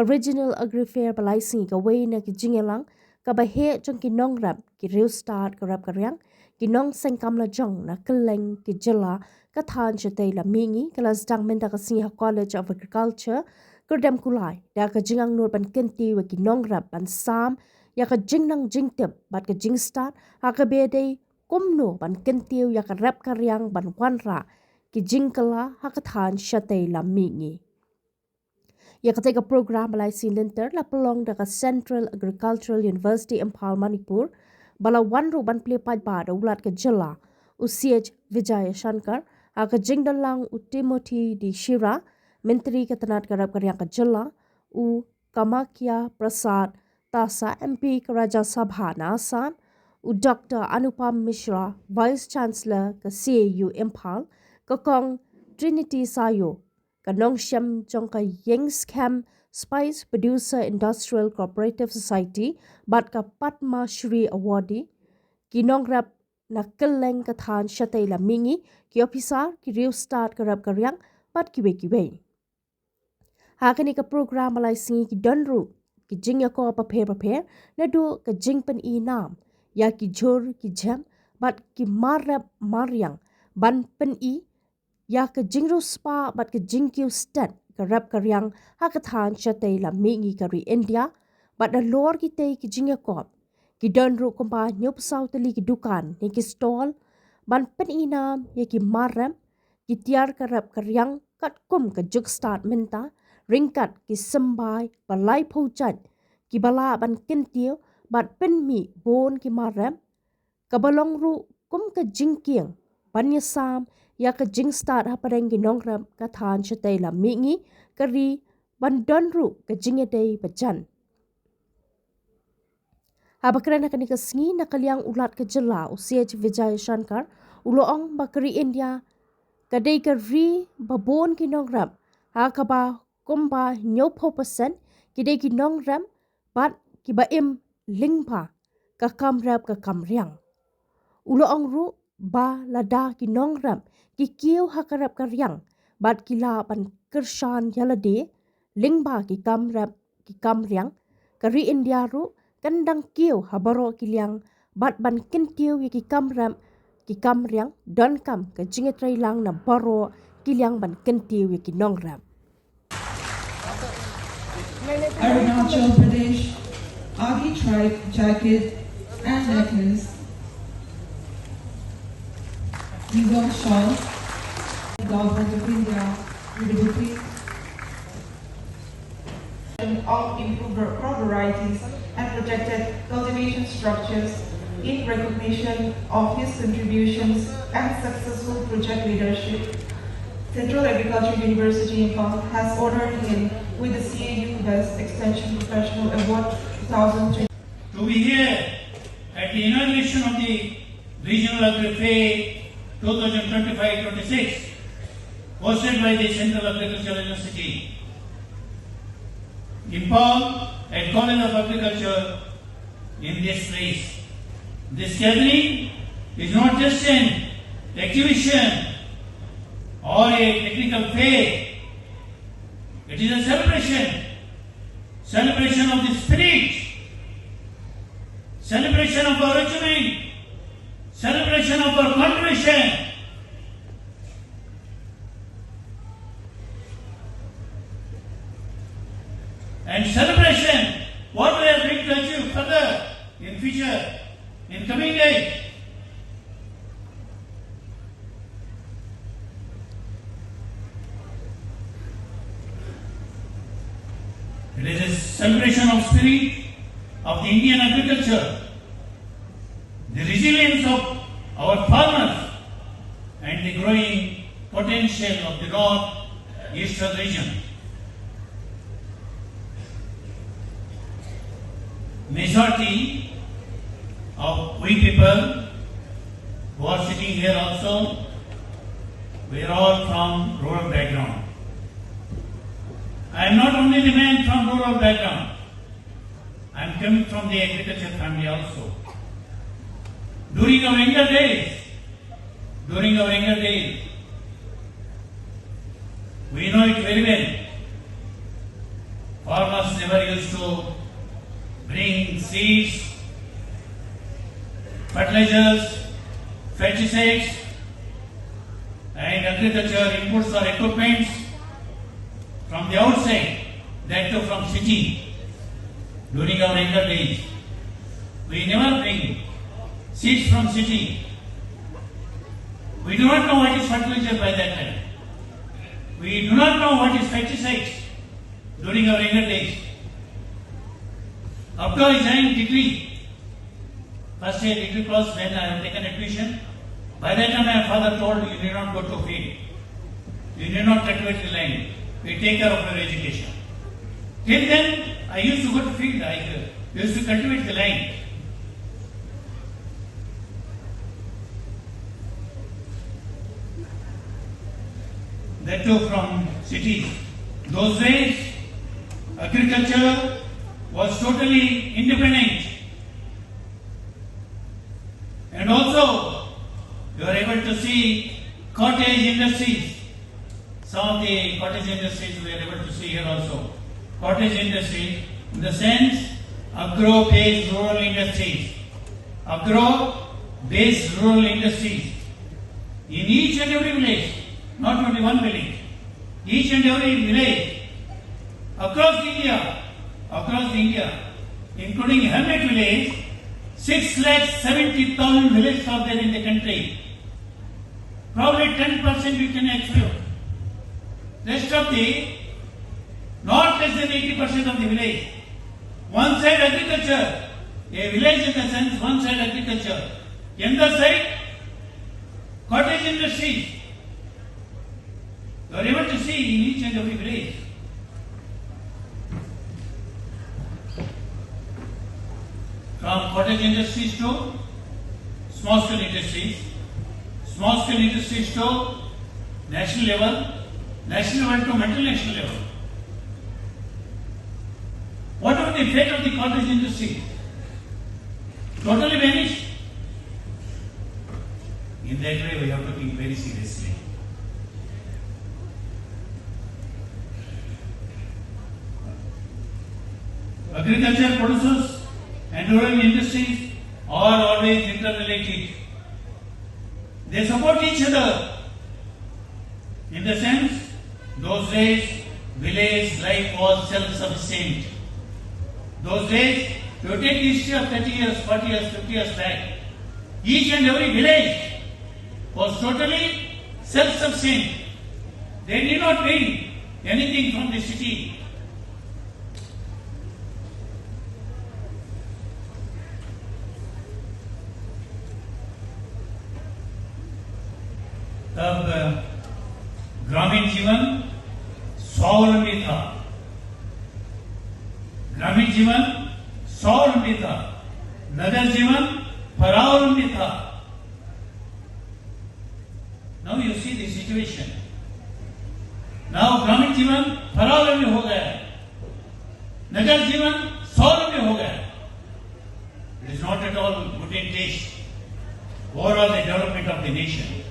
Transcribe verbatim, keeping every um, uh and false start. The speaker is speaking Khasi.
Regional Agri Fair ba lai sngi kawei na ki jingïalang kaba heh jong ki nongrep, ki riewstad ka rep ka riang, ki nongseng kam lajong na kylleng ki jylla ka thaw shatei lam mihngi, ka la sdang mynta ka sngi ha College of Agriculture, Kyrdemkulai, da ka jingangnud ban kyntiew ïa ki nongrep ban sam ïa ka jingnang jingtip bad ka jingstad, ha kaba dei kumno ban kyntiew ïa ka rep ka riang ban wanrah ki jingkylla ha ka thaw shatei lam mihngi. Ïa katei ka program ba lai sngi lynter la pynlong da ka Central Agricultural University Imphal, Manipur, ba la wan ruh ban plie paidbah da u Lat ka jylla, u C H Vijayashankar, ha ka jingdonlang u Timothy D Shira, Myntri ka tnat ka rep ka riang ka jylla, u Kamakhya Prasad Tassah, M P ka Rajya Sabha na Assam, u Doctor Anupam Mishra, Vice Chancellor ka C A U Imphal, ka Kong Trinity Sayo, ka nongshem jong ka Yingskhem Spice Producer Industrial Cooperative Society, bad ka Padma Shri Awardee, ki nongrep na kylleng ka thaw shatei lam mihngi, ki ophisar, ki riewstad ka rep ka riang, bad kiwei kiwei. Ha kane ka program ba lai sngi ki don ruh ki jingïakob bapher bapher, naduh ka jingpyni nam ïa ki jhur ki jhem bad ki mar rep mar riang, ban pyni ïa ka jingriewspah bad ka jingkiew stet ka rep ka riang ha ka thaw shatei lam mihngi ka ri India, bad halor kitei ki jingïakob ki don ruh kumba hynñiewphew saw tylli ki dukan ne ki stall, ban pyni nam ïa ki mar rep, ki tiar ka rep ka riang katkum ka juk stad mynta, ryngkat ki symbai ba laiphew jait kiba lah ban kyntiew bad pynmih bun ki mar rep, kaba long ruh kum ka jingkieng ban ïasam ïa ka jingstad hapdeng ki nongrep ka thaw shatei lam mihngi ka ri, ban don ruh ka jingïadei bajan. Haba kren ha kane ka sngi na ka liang u Lat ka jylla, u C H Vijayashankar, u la ong ba ka ri India ka dei ka ri ba bun ki nongrep, ha kaba kumba hynñiewphew percent ki dei ki nongrep bad kiba im lyngba ka kam rep ka kam riang. U la ong ruh ba lada ki nongrep ki kiew ha ka rep ka riang bad ki lah ban kyrshan ïa lade lyngba ki kam rep ki kam riang, ka ri India ruh kan dang kiew ha baroh ki liang bad ban kyntiew ïa ki kam rep ki kam riang, donkam ka jingïatreilang na baroh ki liang ban kyntiew ïa ki nongrep. Arunachal Pradesh, Agi tribe jacket and necklace, Yuzong shawl, Government of India, with the bouquet of improved crop varieties and protected cultivation structures in recognition of his contributions and successful project leadership. Central Agriculture University Imphal has honored him with the C A U Best Extension Professional Award two thousand twenty. To be here at the inauguration of the Regional Agri Fair two thousand twenty-five twenty-six, hosted by the Central Agricultural University, Imphal, and College of Agriculture in this place. This gathering is not just an exhibition or a technical fair. It is a celebration. Celebration of the spirit. Celebration of our achievement. Celebration of our contribution. And celebration, what we are going to achieve further in future, in coming days. It is a celebration of spirit of the Indian agriculture, the resilience of our farmers, and the growing potential of the north eastern region. Majority of we people who are sitting here also, we are all from rural background. I am not only the man from rural background, I am coming from the agriculture family also. During our younger days, during our younger days, we know it very well. Farmers never used to bring seeds, fertilizers, pesticides, and agriculture inputs or equipments from the outside, that too from city. During our younger days, we never bring seeds from city. We do not know what is fertilizer by that time. We do not know what is pesticides during our younger days. After I joined degree, first year degree course, when I have taken admission, by that time my father told, "You need not go to field. You need not cultivate the land. We take care of your education." Till then, I used to go to field. I uh, used to cultivate the land. That too from cities. Those days, agriculture was totally independent. And also, you are able to see cottage industries. Some of the cottage industries we are able to see here also. Cottage industries, in the sense, agro-based rural industries. Agro-based rural industries. In each and every village, not only one village, each and every village across India, across India, including hamlet village, six lakh seventy thousand villages are there in the country. Probably ten percent you can exclude. Rest of the, not less than eighty percent of the village, one side agriculture, a village in the sense, one side agriculture, the other side cottage industries. You are able to see in each and every village. From cottage industries to small scale industries, small scale industries to national level, national level to multinational level. What about the fate of the cottage industry? Totally vanished. In that way, we have to think very seriously. Agriculture producers and rural industries are always interrelated. They support each other. In the sense, those days, village life was self-sufficient. Those days, you take history of thirty years, forty years, fifty years back, each and every village was totally self-sufficient. They did not bring anything from the city. तब ग्रामीण जीवन स्वावलंबी था, ग्रामीण जीवन स्वावलंबी था, नगर जीवन परावलंबी था। Now you see the situation. Now ग्रामीण जीवन परावलंबी हो गया है, नगर जीवन स्वावलंबी हो गया है। It is not at all good in taste overall the development of the nation.